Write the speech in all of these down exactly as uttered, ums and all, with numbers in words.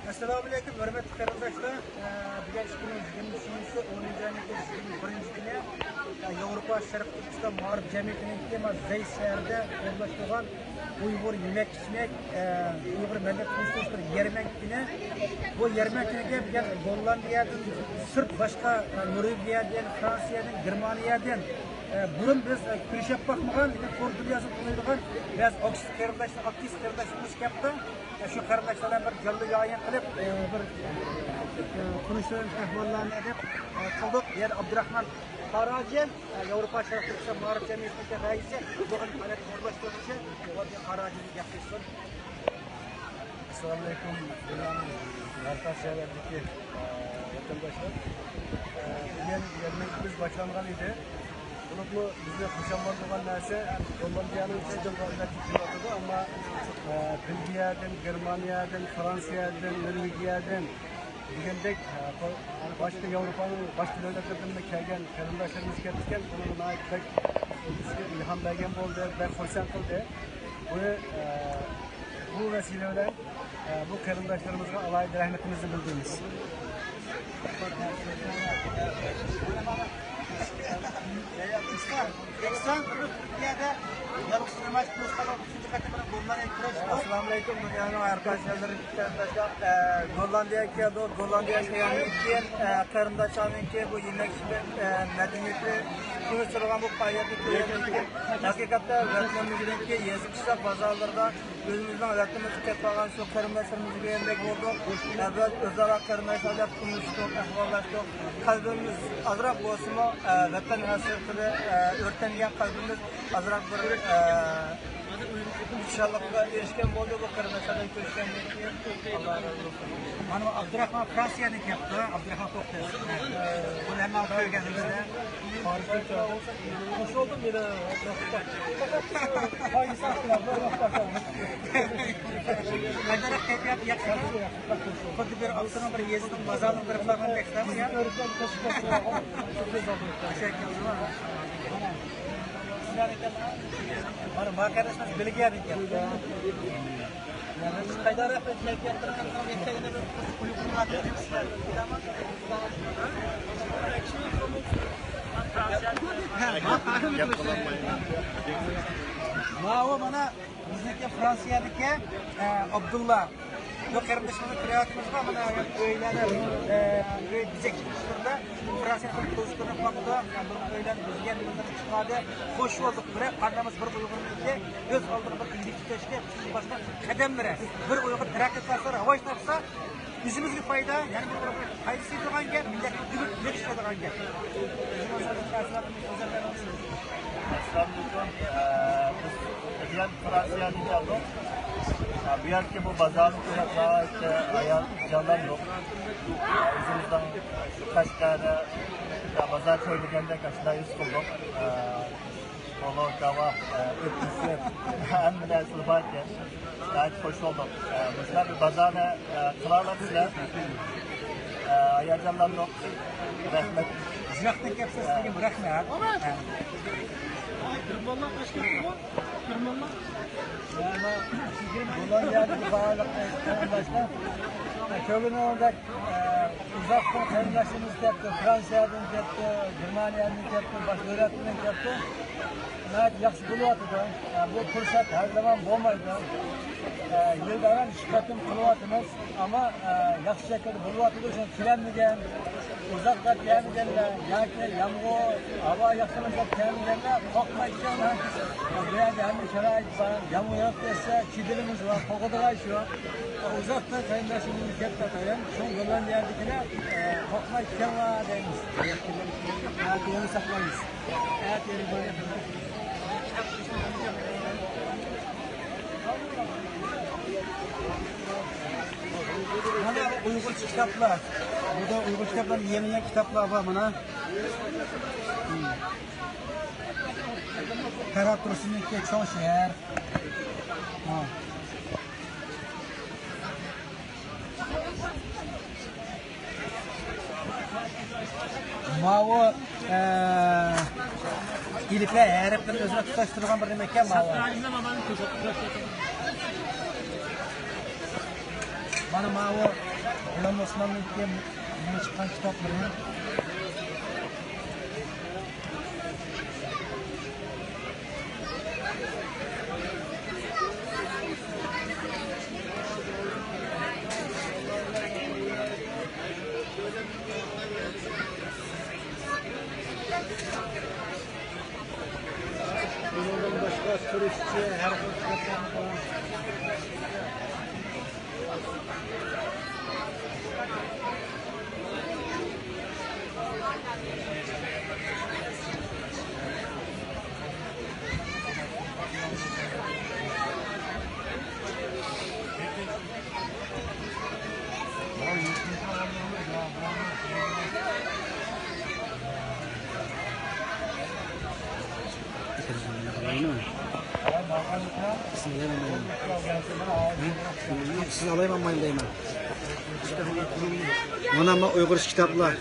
ئەسسالامۇئەلەيكۇم، ھۆرمەتلىك قېرىنداشلار. ئە، بۈگۈن ئىككى مىڭ يىگىرمە ئۈچىنچى يىلى ئونىنچى ئاينىڭ يىگىرمە بىرىنچى كۈنى، ئە، ياۋروپا شەرقىي تۈركىستان مائارىپ جەمئىيىتىنىڭكى مانا زەيت شەھىرىدە ئورۇنلاشتۇرغان ئۇيغۇر يېمەك ئىچمەك، ئە، ئۇيغۇر مەدەنىيەت تونۇشتۇرۇش بىر يەرمەنكە كۈنى. بۇ يەرمەنكىگە بۈگۈن گوللاندىيەدىن سىرت باشقا، ئە، نورۋېگىيەدىن، فرانسىيەدىن، گېرمانىيەدىن، ئە، بۇرۇن بىز، ئە، كۆرۈشۈپ باقمىغان، لېكىن تور دۇنياسىدا تونۇيدىغان بەزى ئاكتىپ قېرىنداشلار، ئاكتىپ قېرىنداشلىرىمىز كەپتۇ. شۇ قېرىنداشلار بىلەن بىر جانلى يىغىن قىلىپ، ئە، بىر، ئە، تونۇشلىرىمىز ئەھۋاللارنى دەپ، ئە، قىلدۇق. يەنە ئابدۇراخمان قاراجى، ئە، ياۋروپا شەرقىي تۈركىستان مائارىپ جەمئىيىتىنىڭ رەئىسى، بۇ خىل پائالىيەتنى ئورۇنلاشتۇرغۇچى ۋادى قاراجىنى گەپ قىلسۇن. ئەسسالامۇئەلەيكۇم، دۇنيانىڭ ھەر قايسى جايلىرىدىكى، ئە، ۋەتەنداشلار. ئە، بۈگۈن يەرمەنكىمىز باشلانغان ئىدى. بولۇپمۇ بىزنى خۇشامال قىلغان نەرسە، گوللاندىيەنىڭ ئىچىدىن بۇ ئەللەر كېلىۋاتىدۇ، ئەمما، ئە، بېلگىيەدىن، گېرمانىيەدىن، فرانسىيەدىن، نورۋېگىيەدىن دېگەندەك، ئە، باشقا ياۋروپانىڭ باشقا دۆلەتلىرىدىنمۇ كەلگەن قېرىنداشلىرىمىز كەپتىكەن. بۇنىڭ ناھايىتى بەك بىزگە ئىلھام بەرگەن بولدى، بەك خۇرسەن قىلدى. بۇنى، ئە، بۇ ۋەسىلە بىلەن ئە، بۇ قېرىنداشلىرىمىزغا ئالاھىدە رەھمىتىمىزنى بىلدۈرىمىز. ئەسسالامۇئەلەيكۇم، دۇنيانىڭ ھەر قايسى يەرلىرىدىكى قېرىنداشلار. ئە، گوللاندىيەگە كەلدۇق. گوللاندىيەگە كەلگەندىن كېيىن، ئە، قېرىنداشلارنىڭكى بۇ يېمەك ئىچمەك، ئە، مەدەنىيىتى تونۇشتۇرۇلغان بۇ پائالىيەتنى كۆرگەندىن كېيىن، ھەقىقەتەن ۋەتىنىمىزنىڭكى يېزا، قىشلاق بازارلىرىدا ئۆزىمىزنىڭ ۋەتىنىمىزگە كەپ قالغان شۇ قېرىنداشلىرىمىزنى كۆرگەندەك بولدۇق. ئە، بىز ئۆزئارا قېرىنداشلاردەك تونۇشتۇق، ئەھۋاللاشتۇق. قەلبىمىز ئازراق بولسىمۇ، ئە، ۋەتەن ھەسرىتىدە، ئە، ئۆرتەنگەن قەلبىمىز ئازراق بىر، ئە، خۇشاللىققا ئېرىشكەن بولدى بۇ قېرىنداشلاردىن كۆرۈشكەندىن كېيىن. ئاللا رازى بولسۇن. مانا ئابدۇراخمان فرانسىيەدىن كەپتۇ، ئابدۇراخمان توختى. بۇنى ھەممە كۆرگەنلىكتە. خوش بولدۇم يەنە. قايسى ئاختىڭلار؟ بىر ۋاقىت ئاختىڭلار. قانداق كەيپىيات ياخشىمۇ؟ خۇددى بىر ئاپتونوم بىر يېزىنىڭ بازارىنىڭ بىر بارغاندەك يا. مانا ما قېرىنداشلار بېلگىيەدىن كەپتۇ. ماۋۇ مانا بىزنىڭكى فرانسىيەدىكى، ئە، ئابدۇللا. بۇ قېرىندىشىمىزنى كۆرۈۋاتىمىزغۇ، مانا ئۆيلەردە، ئە، ئۆي بېزەك ئىشلىرىدا فرانسىيە توزۇپ باقىدۇ. بۇ ئۆيلەرنى بېزىگەن، بۇلارنى چىقاردى. خوش بولدۇق. بىر قاندىمىز بىر ئۇيغۇرنىڭكى ئۆز ئالدىغا بىر ئىگىلىك تىكلەشكە باشقا قەدەملىرى. بىر ئۇيغۇر تەرەققىي قىلسا، راۋاج تاپسا، ئۆزىمىزگە پايدا، يەنە بىر پايدىسى يېتىدىغان گەپ، مىللەتكە ئۈمىد بېغىشلايدىغان گەپ. ئەسسالامۇئەلەيكۇم. ئە، بىز بۈگۈن فرانسىيەدىن كەلدۇق. ئە، بۇ يەردىكى بۇ بازارنى كۆرۈپ ناھايىتى ھاياجانلاندۇق. ئە، ئۆزىمىزنىڭ قەشقەردە، ئە، بازار كۆرمىگەندەك ئاشۇنداق ھېس قىلدۇق. ئە، پولو، كاۋا، ئە، ئۆتكۈزۈپ، ھەممە نەرسىلەر بار ئىكەن. ناھايىتى خوش بولدۇق. ئە، مۇشۇنداق بىر بازارنى، ئە، قىلالىسىلەر. ئە، ھاياجانلاندۇق. رەھمەت. يىراقتىن كەپسىز، لېكىن رەھمەت. گوللاندىيەدىكى بارلىق قېرىنداشلار، كۆرگىنىڭىزدەك، ئۇزاقتىن قېرىنداشلىرىمىز كەپتۇ، فرانسىيەدىن كەپتۇ، گېرمانىيەدىن كەپتۇ، باشقا دۆلەتلەردىن كەپتۇ. ناھايىتى ياخشى بولۇۋاتىدۇ. بۇ پۇرسەت ھەر زامان بولمايدۇ. يىلدا ھەم ئىككى قېتىم قىلىۋاتىمىز. ئەمما، ئە، ياخشى شەكىلدە بولۇۋاتىدۇ، شۇڭا كېلەلمىگەن، ئۇزاقلاپ كەلمىگەنلەر ياكى يامغۇر، ھاۋا ياخشىمىسا كەلمىگەنلەر قورقماي كېلىڭلار. بۇ يەردە ھەممە شارائىت بار، يامغۇر ياغىپ كەتسە چېدىرىمىز بار، قورقىدىغان ئىش يوق. ئۇزاقتا قېرىنداشلىرىمىز كەپ تاپايان، شۇڭا گوللاندىيەدىكىلەر، ئە، قورقماي كېلىڭلار دەيمىز. ھە، كۆڭۈل ساقلايمىز. مانا ئۇيغۇرچە كىتابلار. بۇدا ئۇيغۇرچە كىتابلار، يېڭى يېڭى كىتابلار بار مانا. پەرھات تۇرسۇننىڭكى چوڭ شەھەر. ھە. ماۋۇ، ئە، ئېلىپبە ھەرپلىرىنى ئۆزىنى تۇتاشتۇرغان بىر نېمە ئىكەن، ماۋۇ. مانا ماۋۇ غۇلام ئوسماننىڭكى يېڭى چىققان كىتابلىرى. بۇنىڭدىن باشقا تۈركچە ھەر خىل كىتابلارمۇ بار. سىز ئالايمەن مايىل دەيمەن. مانا، مانا ئۇيغۇرچە كىتابلار.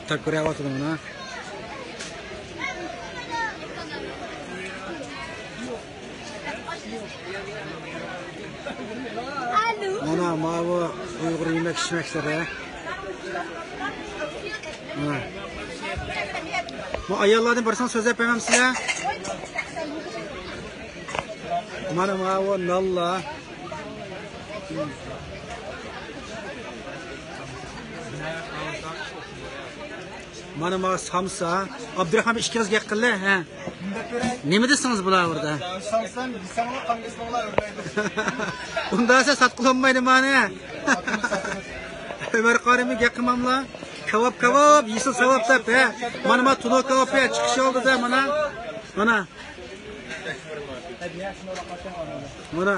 تاك كۆرۈۋاتىدۇ مانا. مانا ماۋۇ ئۇيغۇر يېمەك ئىچمەكلىرى. مانا. بۇ ئاياللاردىن بىرسىنى سۆزلەپ بەرمەمسىلەر؟ مانا ماۋۇ نانلار. مانا ماۋۇ سامسا. ئابدۇراخمان، ئىككىڭىز گەپ قىللى، ھە. نېمە دېسىڭىز بۇلار بۇردا؟ سامسام دېسەڭلار، قانگىسىڭلار ئۆرلەيدۇ. ئۇنداق دېسە ساتقىلى بولمايدۇ مانا. ئۆمەر قارىمۇ گەپ قىلماملا. كاۋاپ، كاۋاپ، يېسە ساۋاپ دەپ، ھە. مانا، مانا تونۇر كاۋاپ، ھە، چىقىش ئالدىدا، مانا. مانا. مانا.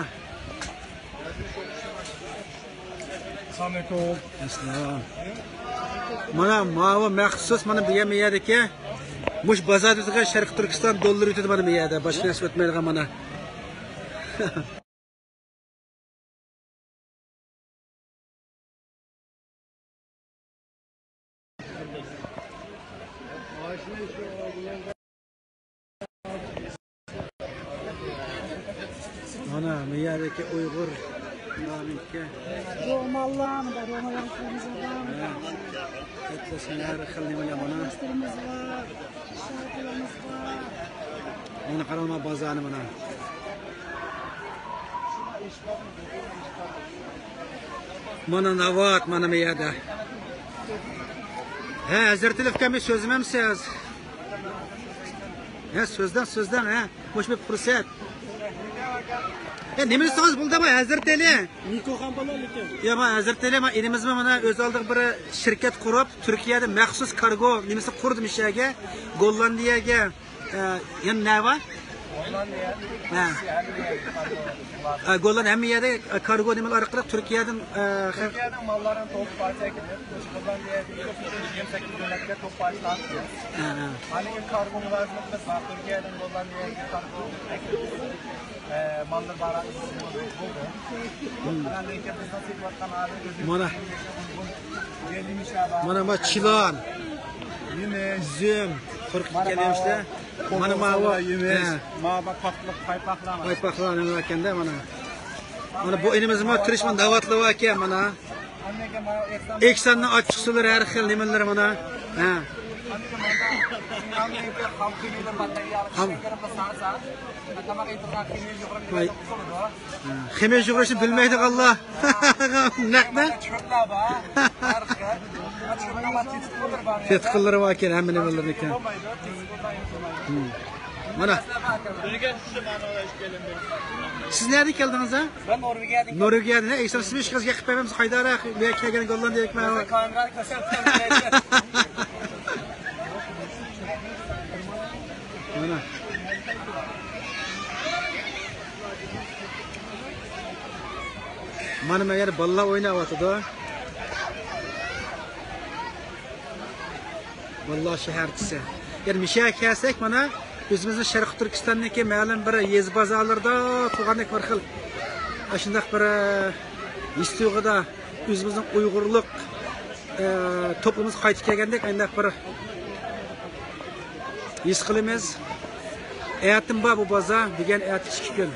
ئەسسالام. مانا ماۋۇ مەخسۇس، مانا بۈگۈن بۇ يەردىكى مۇشۇ بازاردا ئۆتىدىغان شەرقىي تۈركىستان دوللىرى ئۆتىدۇ مانا بۇ يەردە. باشقا نەرسە ئۆتمەيدىغان مانا. مانا، مۇ يەردىكى ئۇيغۇرلارنىڭكى. روماللار، مۇندا رومال ياغلىقلىرىمىز بار. ھە. ھەر خىل نېمىلەر مانا. پوستېرىمىز بار، شاپىلىمىز بار. مانا قاراڭلار بازارنى مانا. مانا ناۋات، مانا مۇ يەردە. ھە، ھەزرىتى ئەفكەم، سۆزلىمەمسىز؟ ھە، سۆزلەڭ، سۆزلەڭ، ھە. مۇشۇ بىر پۇرسەت. ھە، نېمە دېسىڭىز بولدى، ما ھەزرىتى ئەلى. مىكروفون بار لېكىن. يا، ما ھەزرىتى ئەلى، ما ئىنىمىزمۇ مانا ئۆز ئالدىغا بىر شىركەت قۇرۇپ، تۈركىيەدە مەخسۇس كارگو نېمىسى قۇردى مۇشۇ يەرگە، گوللاندىيەگە. ئە، يەنە نە بار؟ ھە. ئە، گوللاند ھەممە يەردە، ئە، كارگو نېمىلەر ئارقىلىق تۈركىيەدىن، ئە، خە- تۈركىيەدىن ماللارنى توپ پارچە كېلىپ، گوللاندىيەگە يىگىرمە سەككىز دۆلەتكە توپ پارچىلاپ. ھە، ھە. ھالىگە كارگو مۇلازىمىتىمىز بار. تۈركىيەدىن گوللاندىيەگە كارگو ئە، ماللار بار. بولدى. ئۇنىڭدىن كېيىن بىزنىڭ سېتىۋاتقان ھازىر ئۆزىمىز مانا. يەرلىك يېمىشلەر بار. مانا، مانا چىلان. يېمىش. ئۈزۈم. قۇرۇق مانا كەتكەن يېمىشلەر. ماۋۇ. مانا ماۋۇ. يېمىش. ھە. ماۋۇ پاقلىق، پايپاقلار مانا. پايپاقلار نېمە ئىكەن-دە مانا. مانا بۇ ئىنىمىز مانا تۇرۇش مانا داۋاتلىۋاتىكەن مانا. ئېھساننىڭ ئاچچىقسۇلىرى، ھەر خىل نېمىلىرى مانا. ھە. خام. ۋاي. ھە، خېمىر يۇغۇرۇشنى بىلمەيدىغانلار. نەقدە؟ تېتىقلىرى بار ئىكەن، ھەممە نېمىلىرى ئىكەن. مانا. سىز نەدىن كەلدىڭىز، ھە؟ مەن نورۋېگىيەدىن كەلدىم. نورۋېگىيەدىن، ھە؟ ئېسىل سىز ئىشقىزگە قىلىپ بەرمەمسىز، قايداراق بۇ يەرگە كەلگەن گوللاندىيەلىك مەن. كامېرانى كۆرسەتسەم. مانا. مانا، مانا يەنە بالىلار ئويناۋاتىدۇ. بالىلار شەھەرچىسى. يەنە مۇشۇ يەرگە كەلسەك، مانا، ئۆزىمىزنىڭ شەرقىي تۈركىستاندىكى مەلۇم بىر يېزا بازارلىرىدا تۇرغاندەك بىر خىل، ئاشۇنداق بىر، ئە، ھېس تۇيغۇدا ئۆزىمىزنىڭ ئۇيغۇرلۇق، ئە، توپىمىزغا قايتىپ كەلگەندەك ئانداق بىر ھېس قىلىمىز. ئەتىم بار بۇ بازار، بۈگۈن ئەتە ئىككى كۈن.